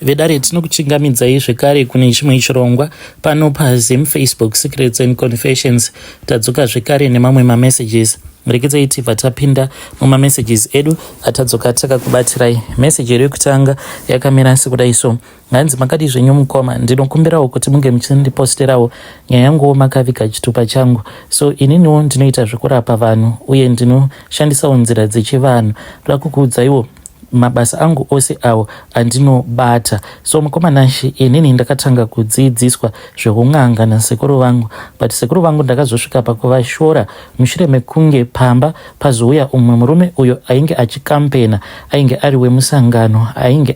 Vedare, tinokuchingamidzai zvekare kune chimwe chirongwa pano paZim Facebook Secrets and Confessions. Tadzoka zvekare nemamwe mamessages. Rekedzai tibva tapinda mumamessages edu atadzoka takakubatirai. Message yedu yekutanga yakamira sekudai so. Hanzi, "Makadii zvenyu mukoma? Ndinokumbirawo kuti munge muchindiposterawo nyaya yanguwo makaviga chitupa changu. So ininiwo ndinoita zvekurapa vanhu uye ndinoshandisawo nzira dzechivanhu. Ndoda kukuudzaiwo mabasa angu ose awo andinobata. So mukoma Nashe, inini ndakatanga kudzidziswa zveun'anga nasekuru vangu, but sekuru vangu ndakazosvika pakuvashora mushure mekunge pamba pazouya umwe murume uyo ainge achikampena, ainge ari wemusangano,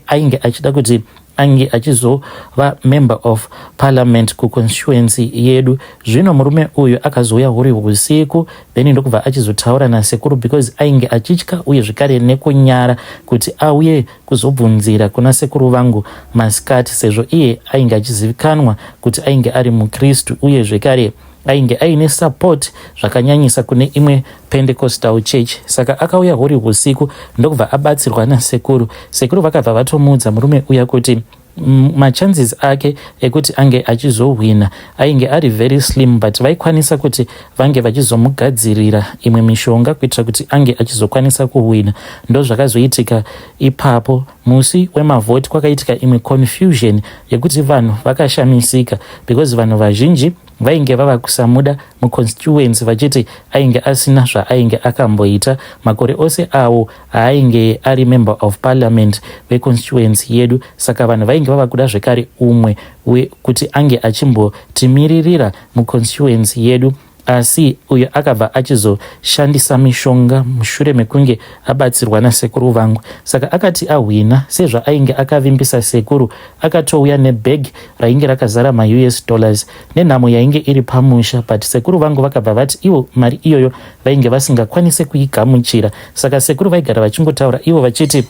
ainge achida kuti ange achizova member of parliament kuconstituency yedu. Zvino murume uyu akazouya huri usiku, then ndokubva achizotaura nasekuru because ainge achitya uye zvekare nekunyara kuti auye kuzobvunzira kuna sekuru vangu masikati, sezvo iye ainge achizivikanwa kuti ainge ari mukristu uye zvekare ainge aine support zvakanyanyisa kune imwe Pentecostal church. Saka akauya huri usiku ndokubva abatsirwa nasekuru. Sekuru vakabva vatomuudza murume uya kuti machances ake ekuti ange achizohwina ainge ari very slim, but vaikwanisa kuti vange vachizomugadzirira imwe mishonga kuitira kuti ange achizokwanisa kuhwina. Ndo zvakazoitika ipapo. Musi wemavhoti kwakaitika imwe confusion yekuti vanhu vakashamisika because vanhu vazhinji vainge vava kusamuda muconstituency, vachiti ainge asina zvaainge akamboita makore ose awo aainge ari member of parliament veconstituency yedu. Saka vanhu vainge vava kuda zvekare umwe kuti ange achimbotimiririra muconstituency yedu. Asi uyo akabva achizoshandisa mishonga mushure mekunge abatsirwa nasekuru vangu. Saka akati ahwina, sezvaainge akavimbisa sekuru, akatouya nebhegi rainge rakazara maUS dollars nenhamo yainge iri pamusha. But sekuru vangu vakabva vati ivo mari iyoyo vainge vasingakwanisi kuigamuchira. Saka sekuru vaigara vachingotaura ivo vachiti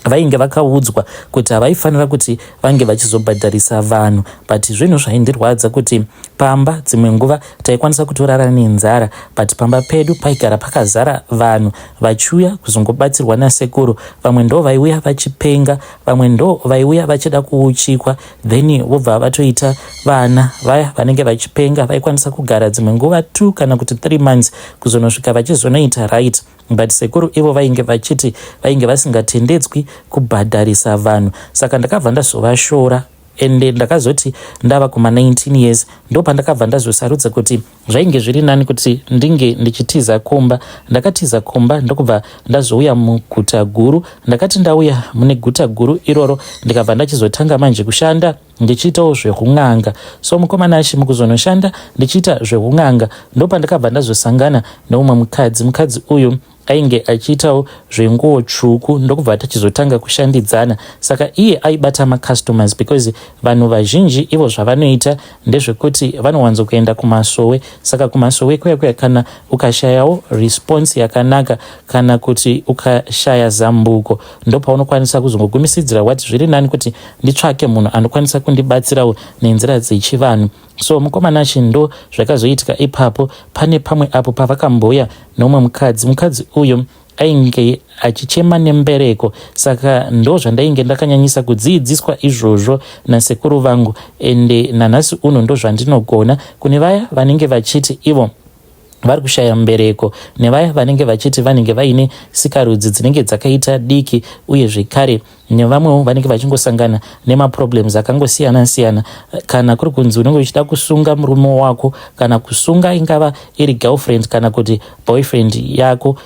vainge vakaudzwa kuti havaifanira kuti vange vachizobhadharisa vanhu. But zvinhu zvaindirwadza kuti pamba dzimwe nguva taikwanisa kutorara nenzara, but pamba pedu paigara pakazara vanhu vachiuya kuzongobatsirwa nasekuru. Vamwe ndo vaiuya vachipenga, vamwe ndo vaiuya vachida kuuchikwa, then vobva vatoita vana. Vaya vanenge vachipenga vaikwanisa kugara dzimwe nguva 2 kana kuti 3 months kuzonosvika vachizonoita right. But sekuru ivo vainge vachiti vainge vasingatendedzwi kubhadharisa vanhu. Saka ndakabva ndazovashora, ende ndakazoti ndava kuma19 years ndo pandakabva ndazosarudza kuti zvainge zviri nani kuti ndinge ndichitiza kumba. Ndakatiza kumba ndokubva ndazouya muguta guru. Ndakati ndauya mune guta guru iroro, ndikabva ndachizotanga manje kushanda ndichiitawo zveun'anga. So mukoma Nashe, mukuzonoshanda ndichiita zveun'anga ndopandakabva ndazosangana neumwe mukadzi. Mukadzi uyu ainge achiitawo zvenguo tsvuku, ndokubva tachizotanga kushandidzana. Saka iye aibata macustomers because vanhu vazhinji ivo zvavanoita ndezvekuti vanowanzokuenda kumasowe. Saka kumasowe kuya kuya, kana ukashayawo response yakanaka kana kuti ukashaya zambuko, ndopaunokwanisa kuzongogumisidzira wati zviri nani kuti nditsvake munhu anokwanisa kundibatsirawo nenzira dzechivanhu. So mukoma Nashe, ndo zvakazoitika ipapo. Pane pamwe apo pavakamboya nomumwe mukadzi. Mukadzi uyu ainge achichema nembereko. Saka ndo zvandainge ndakanyanyisa kudzidziswa izvozvo nasekuru vangu, ende nanhasi uno ndo zvandinogona. Kune vaya vanenge vachiti ivo vari kushaya mbereko, nevaya vanenge vachiti vanenge vaine sikarudzi dzinenge dzakaita diki, uye zvekare nevamwewo vanenge vachingosangana nemaproblems akangosiyana siyana, kana kuri kunzi unenge uchida kusunga murume wako kana kusunga ingava iri girlfriend kana kuti boyfriend yako,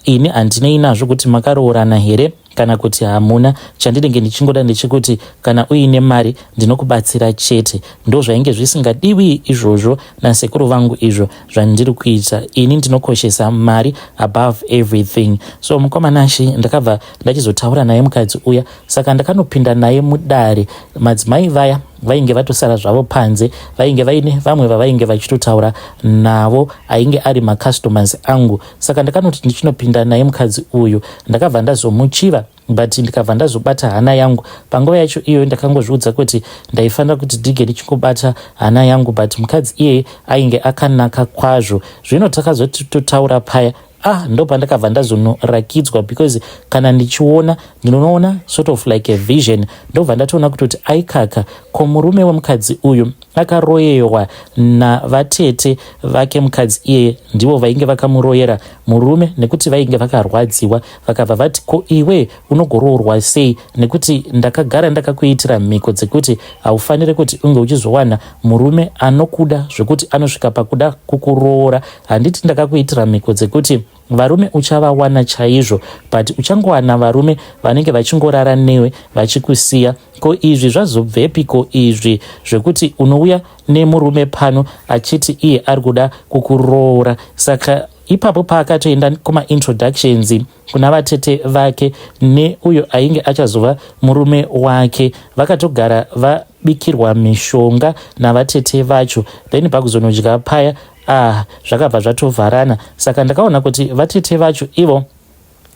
ini handinei nazvo kuti makaroorana here kana kuti hamuna. Chandinenge ndichingoda ndechekuti kana uine mari, ndinokubatsira chete. Ndo zvainge zvisingadiwi izvozvo nasekuru vangu. Izvo zvandiri kuita ini, ndinokoshesa mari above everything. So mukoma Nashe, ndakabva ndachizotaura naye mukadzi uya. Saka ndakanopinda naye mudare. Madzimai vaya vainge vatosara zvavo panze, vainge vaine vamwe vavainge vachitotaura navo, ainge ari macustomers angu. Saka ndakanoti ndichinopinda naye mukadzi uyu, ndakabva ndazomuchiva, but ndikabva ndazobata hana yangu. Panguva yacho iyoyo ndakangozviudza kuti ndaifanira kuti ndinge ndichingobata hana yangu, but mukadzi iyeye ainge akanaka kwazvo. Zvino takazoti totaura paya. Ah, ndopandakabva ndazonorakidzwa, because kana ndichiona, ndinoona sort of like a vision. Ndobva ndatoona kutoti aikaka, ko murume wemukadzi uyu akaroyewa navatete vake. Mukadzi iyeye ndivo vainge vakamuroyera murume, nekuti vainge vakarwadziwa. Vakabva vati, "Ko iwe unogoroorwa sei, nekuti ndakagara ndakakuitira mhiko dzekuti haufaniri kuti unge uchizowana murume anokuda zvekuti anosvika pakuda kukuroora? Handiti ndakakuitira mhiko dzekuti varume uchavawana chaizvo, but uchangowana varume vanenge vachingorara newe vachikusiya? Ko izvi zvazobvepi? Ko izvi zvekuti unouya nemurume pano achiti iye ari kuda kukuroora?" Saka ipapo paakatoenda kumaintroductions kuna vatete vake neuyo ainge achazova murume wake, vakatogara vabikirwa mishonga navatete vacho. Then pakuzonodya paya, ah, zvakabva zvatovharana. Saka ndakaona kuti vatete vacho ivo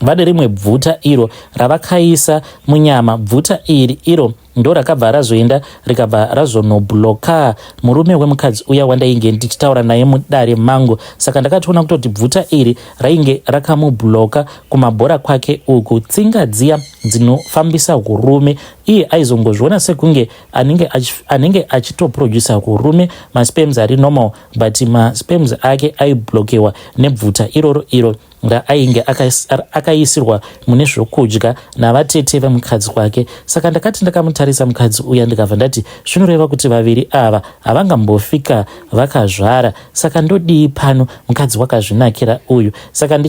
vane rimwe bvuta iro ravakaisa munyama. Bvuta iri iro ndo rakabva razoenda, rikabva razonobloka murume wemukadzi uya wandainge ndichitaura naye mudare mangu. Saka ndakatoona kutoti bvuta iri rainge rakamubloka kumabhora kwake uku, tsinga dziya dzinofambisa urume. Iye aizongozviona sekunge anenge achitoprodusa urume, masperms ari normal, but masperms ake aiblokewa nebvuta iroro iro raainge akaisirwa mune zvokudya navatete vemukadzi wake. Saka ndakati ndakamutarisa mukadzi uya, ndikabva ndati zvinoreva kuti vaviri ava havangambofika vakazvara. Saka ndodii pano? Mukadzi wakazvinakira uyu. Saka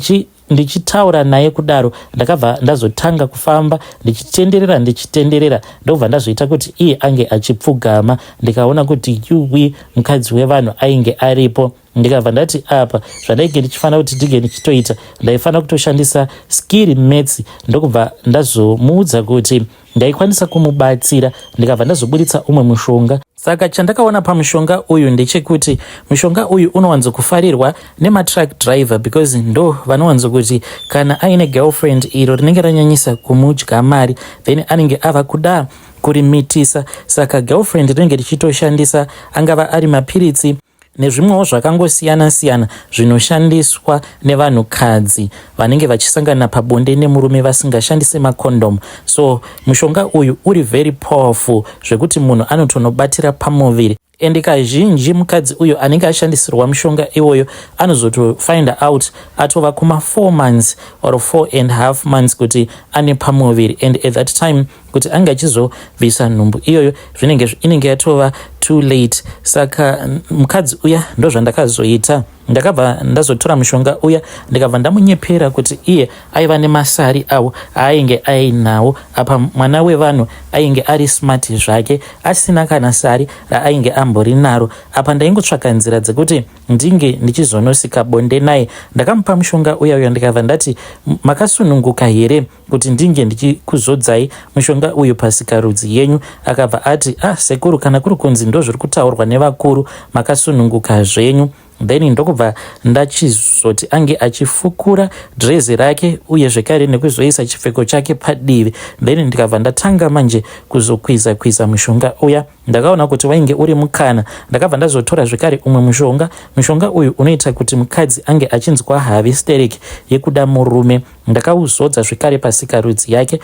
ndichitaura naye kudaro, ndakabva ndazotanga kufamba ndichitenderera, ndichitenderera, ndobva ndazoita kuti iye ange achipfugama. Ndikaona kuti yuwi, mukadzi wevanhu ainge aripo. Ndikabva ndati apa zvandainge ndichifanira kuti ndinge ndichitoita, ndaifanira kutoshandisa skiri maths. Ndokubva ndazomuudza kuti ndaikwanisa kumubatsira. Ndikabva ndazoburitsa umwe mushonga. Saka chandakaona pamushonga uyu ndechekuti mushonga uyu unowanzokufarirwa nematruck driver, because ndo vanowanzokuti kana aine girlfriend iro rinenge ranyanyisa kumudya mari, then anenge ava kuda kurimitisa. Saka girlfriend rinenge richitoshandisa angava ari mapiritsi nezvimwewo zvakangosiyana-siyana zvinoshandiswa nevanhukadzi vanenge vachisangana pabonde nemurume vasingashandisi makondomu. So mushonga uyu uri very powerful, zvekuti munhu anotonobatira pamuviri. Ende kazhinji mukadzi uyu anenge ashandisirwa mushonga iwoyo anozotofind out atova kuma4 months or 4.5 months kuti ane pamuviri, and at that time kuti ange achizobvisa nhumbu iyoyo zvinenge inenge yatova too late. Saka mukadzi uya, ndozvandakazoita. Ndakabva ndazotora mushonga uya, ndikabva ndamunyepera kuti iye aiva nemasari avo aainge ainawo. Apa mwana wevanhu ainge ari smart zvake, asina kana sari raainge ambori naro. Apa ndaingotsvaka nzira dzekuti ndinge ndichizonosika bonde naye. Ndakamupa mushonga uya uya, ndikabva ndati, "Makasununguka here kuti ndinge ndichikuzodzai mushonga uyu pasikarudzi yenyu?" Akabva ati, "Ah sekuru, kana kuri kunzi ndo zviri kutaurwa nevakuru, makasununguka zvenyu." Then ndokubva ndachizoti ange achifukura dhirezi rake, uye zvekare nekuzoisa chipfeko chake padivi. Then ndikabva ndatanga manje kuzokwiza kwiza mushonga uya. Ndakaona kuti wainge uri mukana. Ndakabva ndazotora zvekare umwe mushonga. Mushonga uyu unoita kuti mukadzi ange achinzwa havi stereki yekuda murume. Ndakauzodza zvekare pasikarudzi yake.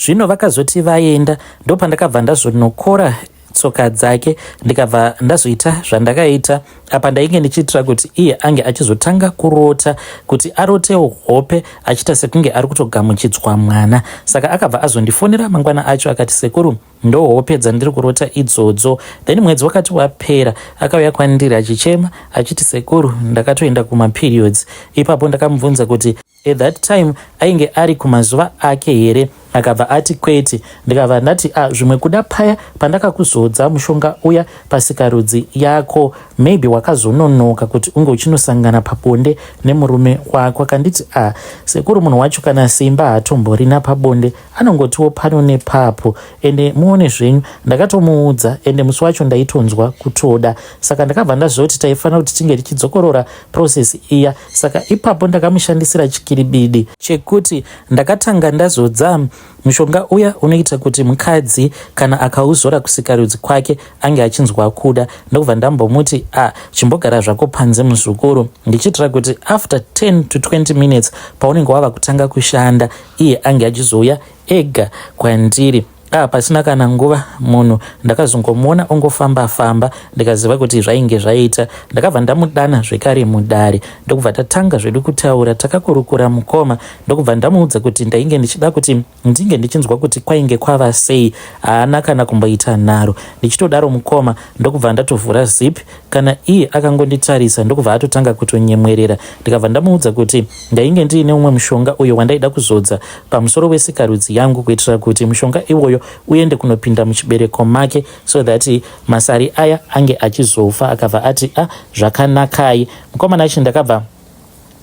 Zvino vakazoti vaenda, ndopandakabva ndazonokora tsoka dzake, ndikabva ndazoita zvandakaita. Apa ndainge ndichiitira kuti iye ange achizotanga kurota, kuti arotewo hope achiita sekunge ari kutogamuchidzwa mwana. Saka akabva azondifonera mangwana acho, akati, "Sekuru, ndo hope dzandiri kurota idzodzo." Then mwedzi wakati wapera, akauya kwandiri achichema achiti, "Sekuru, ndakatoenda kumaperiods." Ipapo ndakamubvunza kuti at that time ainge ari kumazuva ake here. Akabva ati kwete. Ndikabva ndati, "A ah, zvimwe kuda paya pandakakuzodza mushonga uya pasikarudzi yako, maybe wakazononoka kuti unge uchinosangana pabonde nemurume wako." Akanditi, "A ah, sekuru, munhu wacho kana simba haatomborina pabonde, anongotiwo pano nepapo." Ende muone zvenyu, ndakatomuudza, ende musi wacho ndaitonzwa kutoda. Saka ndakabva ndazoti taifanira kuti tinge tichidzokorora process iya. Saka ipapo ndakamushandisira chikiribidi chekuti ndakatanga ndazodza Mushonga uya unoita kuti mukadzi kana akauzora kusikarudzi kwake ange achinzwa kuda. Ndokubva ndambomuti, ah, chimbogara zvako panze muzukuru, ndichiitira kuti after 10 to 20 minutes paunenge wava kutanga kushanda, iye ange achizouya ega kwandiri. Ah, pasina kana nguva munhu ndakazongomuona ongofamba famba, ndikaziva kuti zvainge zvaita. Ndakabva ndamudana zvekare mudare, ndokubva tatanga zvedu kutaura. Takakurukura mukoma, ndokubva ndamuudza kuti ndainge ndichida kuti ndinge ndichinzwa kuti kwainge kwava sei. Haana kana kumboita nharo. Ndichitodaro mukoma, ndokubva ndatovhura zip. Kana iye akangonditarisa, ndokubva atotanga kutonyemwerera. Ndikabva ndamuudza kuti ndainge ndiine umwe mushonga uyo wandaida kuzodza pamusoro wesikarudzi yangu, kuitira kuti mushonga iwoyo uende kunopinda muchibereko make so that masari aya ange achizofa. Akabva ati, "A ah, zvakanakai, mukomana." Achi ndakabva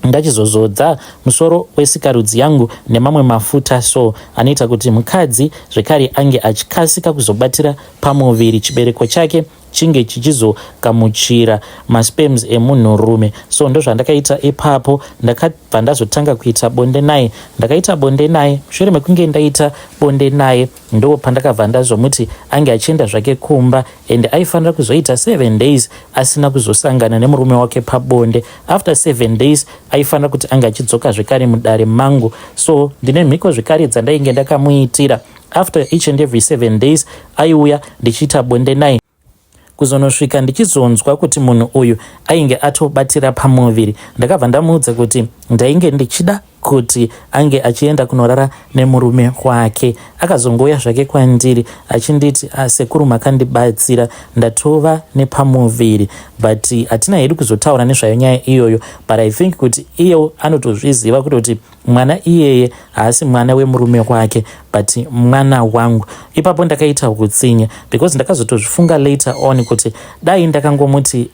ndachizozodza musoro wesikarudzi yangu nemamwe mafuta so anoita kuti mukadzi zvekare ange achikasika kuzobatira pamuviri, chibereko chake chinge chichizogamuchira masperms emunhurume. So ndozvandakaita ipapo. Ndakabva ndazotanga kuita bonde naye. Ndakaita bonde naye. Mushure mekunge ndaita bonde naye, ndo pandakabva ndazomuti ange achienda zvake kumba, and aifanira kuzoita 7 days asina kuzosangana nemurume wake pabonde. After 7 days aifanira kuti ange achidzoka zvekare mudare mangu. So ndine mhiko zvekare dzandainge ndakamuitira. After each and every 7 days aiuya ndichiita bonde naye, kuzonosvika ndichizonzwa kuti munhu uyu ainge atobatira pamuviri. Ndakabva ndamuudza kuti ndainge ndichida kuti ange achienda kunorara nemurume wake. Akazongouya zvake kwandiri achinditi, ah, "Sekuru, makandibatsira, ndatova nepamuviri." But hatina hedu kuzotaura nezvayo nyaya iyoyo, but I think kuti iye anotozviziva kutoti mwana iyeye haasi mwana wemurume wake, but mwana wangu. Ipapo ndakaita utsinye because ndakazotozvifunga later on kuti dai ndakangomuti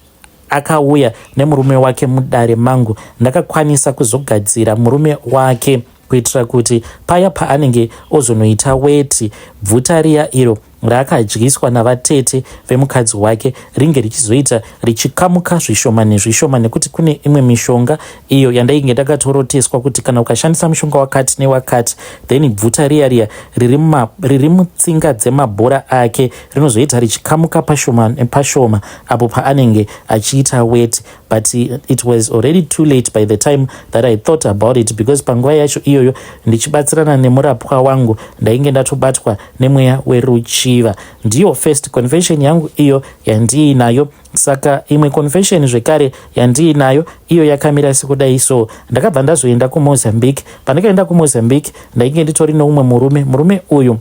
akauya nemurume wake mudare mangu, ndakakwanisa kuzogadzira murume wake kuitira kuti paya paanenge ozonoita weti, bvuta riya iro raakadyiswa navatete vemukadzi wake ringe richizoita richikamuka zvishoma nezvishoma, nekuti kune imwe mishonga iyo yandainge ndakatoroteswa kuti kana ukashandisa mushonga wakati newakati, then bvuta riya riya riri mutsinga dzemabhora ake rinozoita richikamuka pashoma nepashoma apo paanenge achiita weti. But it was already too late by the time that I thought about it, because panguva yacho iyoyo ndichibatsirana nemurapwa wangu, ndainge ndatobatwa nemweya weruchiva. Ndiyo first confession yangu iyo yandiinayo. Saka imwe confession zvekare yandiinayo iyo yakamira sekudai. So ndakabva ndazoenda kuMozambique. Pandakaenda kuMozambique, ndainge nditori neumwe murume. Murume uyu,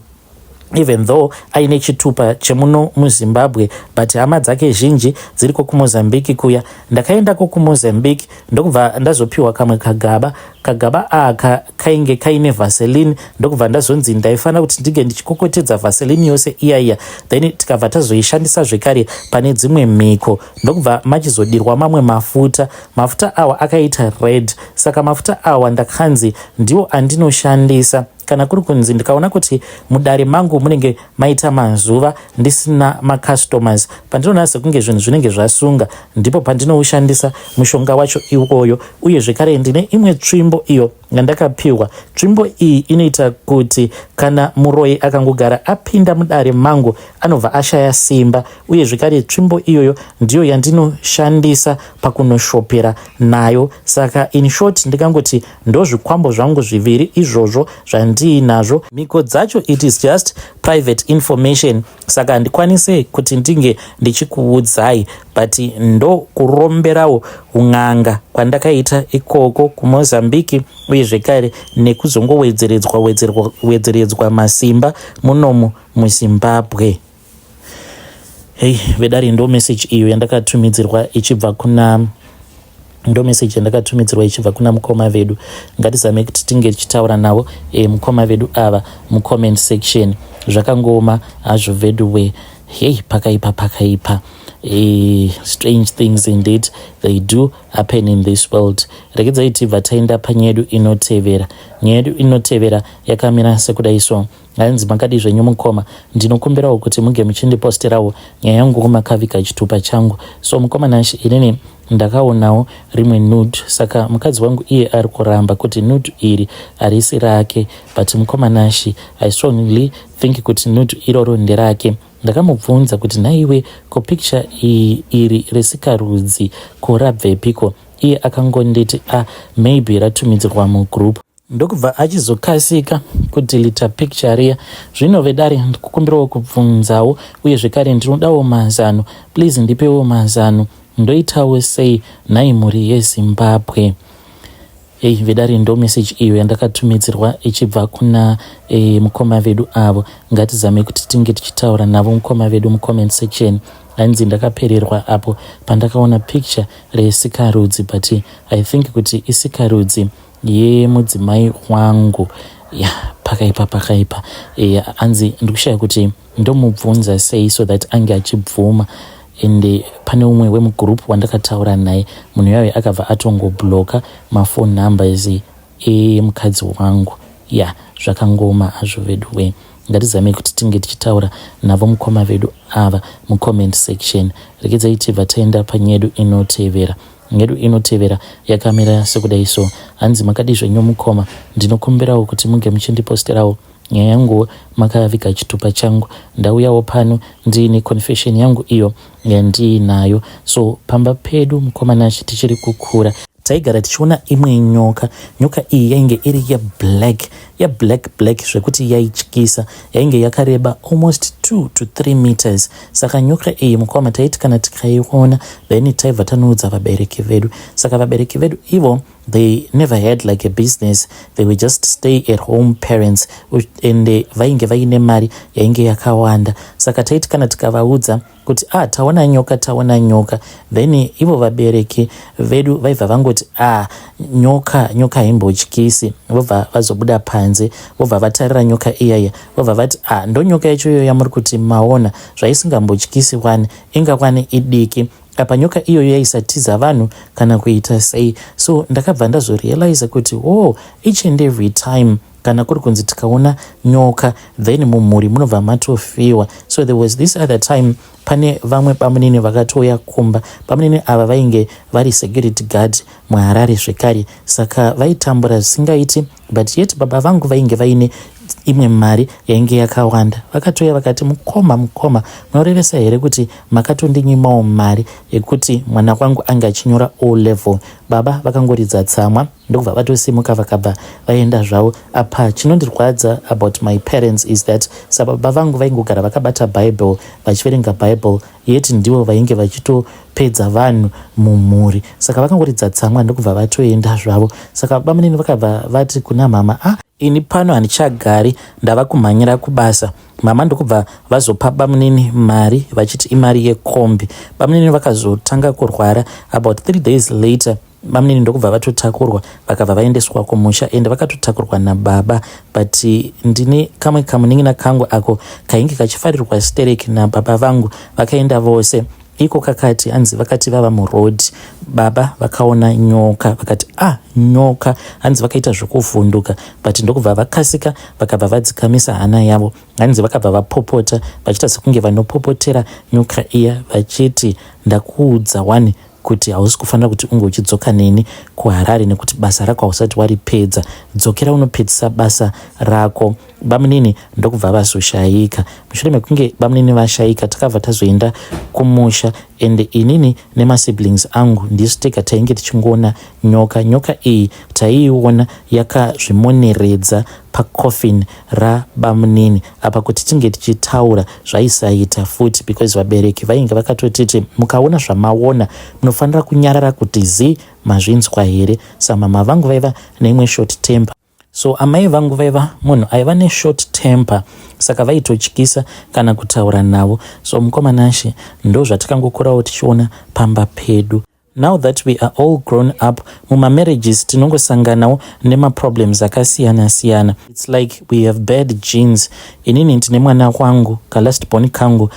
even though aine chitupa chemuno muZimbabwe, but hama dzake zhinji dziriko kuMozambique kuya. Ndakaendako kuMozambique, ndokubva ndazopiwa kamwe kagaba. Kagaba aka kainge kaine Vaseline, ndokubva ndazonzi ndaifanira kuti ndinge ndichikokotedza Vaseline yose iyaiya, then tikabva tazoishandisa zvekare pane dzimwe mhiko, ndokubva machizodirwa mamwe mafuta. Mafuta awa akaita red. Saka mafuta awa ndakanzi ndiwo andinoshandisa kana kuri kunzi ndikaona kuti mudare mangu munenge maita mazuva ndisina macustomers, pandinoona sekunge zvinhu zvinenge zvasunga, ndipo pandinoushandisa mushonga wacho iwoyo. Uye zvekare ndine imwe tsvimbo iyo yandakapiwa. Tsvimbo iyi inoita kuti kana muroyi akangogara apinda mudare mangu, anobva ashaya simba. Uye zvekare tsvimbo iyoyo ndiyo yandinoshandisa pakunoshopera nayo. Saka in short ndikangoti ndozvikwambo zvangu zviviri izvozvo zvandiinazvo. Mhiko dzacho, it is just private information, saka handikwanisi kuti ndinge ndichikuudzai, but ndokuromberawo un'anga kwandakaita ikoko kuMozambique, uye zvekare nekuzongowedzeredzwa wedzeredzwa masimba munomu muZimbabwe. Hei vedare, ndo message iyo yandakatumidzirwa ichibva kuna, ndo message yandakatumidzirwa ichibva kuna mukoma vedu. Ngatizame kuti tinge tichitaura navo mukoma vedu ava mucomment section. Zvakangooma hazvo vedu we. Hei, pakaipa, pakaipa. Strange things indeed, they do happen in this world. Regedzai tibva taenda panyaya yedu inotevera. Nyaya yedu inotevera yakamira sekudai so. Hanzi, "Makadi zvenyu mukoma? Ndinokumbirawo kuti muge muchindiposterawo nyaya yangu makaviga chitupa changu. So mukoma Nashi, inini ndakaonawo rimwe nude, saka mukadzi wangu iye ari kuramba kuti nude iri harisi rake, but mukoma Nashi, I strongly think kuti nude iroro nderake. Ndakamubvunza kuti, 'Nhaiwe, ko picture iri resikarudzi ko rabvepiko?' Iye akangonditi, 'A ah, maybe ratumidzirwa mugroup,' ndokubva achizokasika kudeleta picture riya. Zvino vedare, ndikukumbirawo kubvunzawo uye zvekare ndinodawo mazano. Please ndipewo mazano, ndoitawo sei nhai mhuri yeZimbabwe?" Ei vedare, ndo message iyo yandakatumidzirwa ichibva kuna mukoma vedu avo. Ngatizame kuti tinge tichitaura navo mukoma vedu mucomment section. Hanzi, "Ndakapererwa apo pandakaona picture resikarudzi, but I think kuti isikarudzi yemudzimai wangu." Ya, pakaipa, pakaipa. Hanzi, "Ndikushaya kuti ndomubvunza sei so that ange achibvuma. Ende pane umwe wemugroup wandakataura naye, munhu yayo akabva atongobloka maphone numbers emukadzi wangu." Ya, zvakangoma hazvo vedu we. Ngatizamei kuti tinge tichitaura navo mukoma vedu ava mucomment section. Regedzai tibva taenda panyaya yedu inotevera. Yedu inotevera yakamira sekudai so. Hanzi, "Makadi zvenyu mukoma? Ndinokumbirawo kuti muge muchindiposterawo nyaya yangu makaviga chitupa changu. Ndauyawo pano ndiine confession yangu iyo yandiinayo. So pamba pedu, mukoma Nashi, tichiri kukura, taigara tichiona imwe nyoka. Nyoka iyi yainge iri yeblack, yeblack black zvekuti yaityisa. Yainge yakareba almost 2 to 3 meters. Saka nyoka iyi, mukoma, taiti kana tikaiona, then taibva tanoudza vabereki vedu. Saka vabereki vedu ivo, they never had like a business, they were just stay at home parents, and vainge vaine mari yainge yakawanda. Saka taiti kana tikavaudza kuti, 'Ah, taona nyoka, taona nyoka,' then ivo vabereki vedu vaibva vangoti, 'Ah, nyoka, nyoka haimbotyisi.' Vobva vazobuda panze, vobva vatarira nyoka iyaya, vobva vati, 'Ah, ndo nyoka yacho iyoyo yamuri kuti maona? Zvaisingambotyisi wani, inga wani idiki. Apa nyoka iyoyo yaisatiza vanhu kana kuita sei.' So ndakabva ndazorealiza kuti, oh, each and every time kana kuri kunzi tikaona nyoka, then mumhuri munobva matofiwa. So there was this other time, pane vamwe bamunini vakatouya kumba. Bamunini ava vainge vari security guard muHarare zvekare, saka vaitambura zvisingaiti, but yet baba vangu vainge vaine imwe mari yainge yakawanda. Vakatouya vakati, 'Mukoma, mukoma, munorevesa here kuti makatondinyimawo mari yekuti mwana wangu ange achinyora O level?' Baba vakangoridza tsamwa, ndokubva vatosimuka, vakabva vaenda zvavo. Apa chinondirwadza about my parents is that sababa vangu vaingogara vakabata Bible, vachiverenga Bible, yet ndivo vainge vachitopedza vanhu mumhuri. Saka vakangoridza tsamwa, ndokubva vatoenda zvavo. Saka bamunini vakabva vati kuna mama, 'Ah, ini pano handichagari, ndava kumhanyira kubasa.' Mama ndokubva vazopa bamunini mari, vachiti imari yekombi. Bamunini vakazotanga kurwara. About 3 days later, bamunini ndokubva vatotakurwa, vakabva vaendeswa kumusha, ende vakatotakurwa nababa. But ndine kamwe kamunin'ina kangu ako kainge kachifarirwa stereki nababa vangu. Vakaenda vose iko kakati, hanzi vakati vava muroad, baba vakaona nyoka, vakati, 'Ah, nyoka!' Hanzi vakaita zvekuvhunduka, but ndokubva vakasika, vakabva vadzikamisa hana yavo. Hanzi vakabva vapopota, vachiita sekunge vanopopotera nyoka iya, vachiti, 'Ndakuudza wani kuti hausi kufanira kuti unge uchidzoka neni kuHarare, nekuti basa rako hausati waripedza. Dzokera unopedzisa basa rako.' Bamunini ndokubva vazoshayika. Mushure mekunge bamunini vashayika, takabva tazoenda kumusha, ende inini nemasiblings angu ndisu tega tainge tichingoona nyoka. Nyoka iyi taiiona yakazvimoneredza pacoffin rabamunini. Apa kuti tinge tichitaura zvaisaita futi, because vabereki vainge vakatotiti, 'Mukaona zvamaona, munofanira kunyarara kuti zi, mazvinzwa here?' Samama vangu vaiva neimwe short temper. So amai vangu vaiva munhu aiva neshort temper, saka vaitotyisa kana kutaura navo. So mukoma Nashe, ndo zvatakangokurawo tichiona pamba pedu. Now that we are all grown up, mumamarriages tinongosanganawo nemaproblems akasiyana siyana. It's like we have bad genes. Inini ndine mwana wangu, kalast born kangu.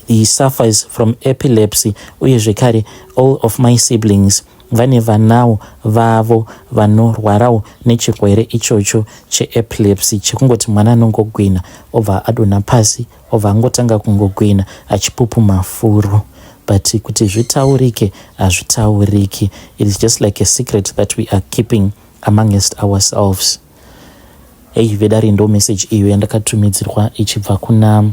He suffers from epilepsy, uye zvekare all of my siblings vane vanawo vavo vanorwarawo nechirwere ichocho cheepilepsy, chekungoti mwana anongogwina obva adonha pasi, obva angotanga kungogwina achipupuma furo. But kuti zvitaurike, hazvitauriki. It is just like a secret that we are keeping amongst ourselves. Hei vedare, ndo message iyo yandakatumidzirwa ichibva kuna,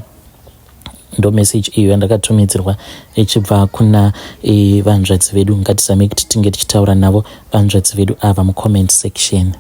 ndo message iyo yandakatumidzirwa ichibva kuna vanzvadzi vedu. Ngatizame kuti tinge tichitaura navo vanzvadzi vedu ava mucomment section.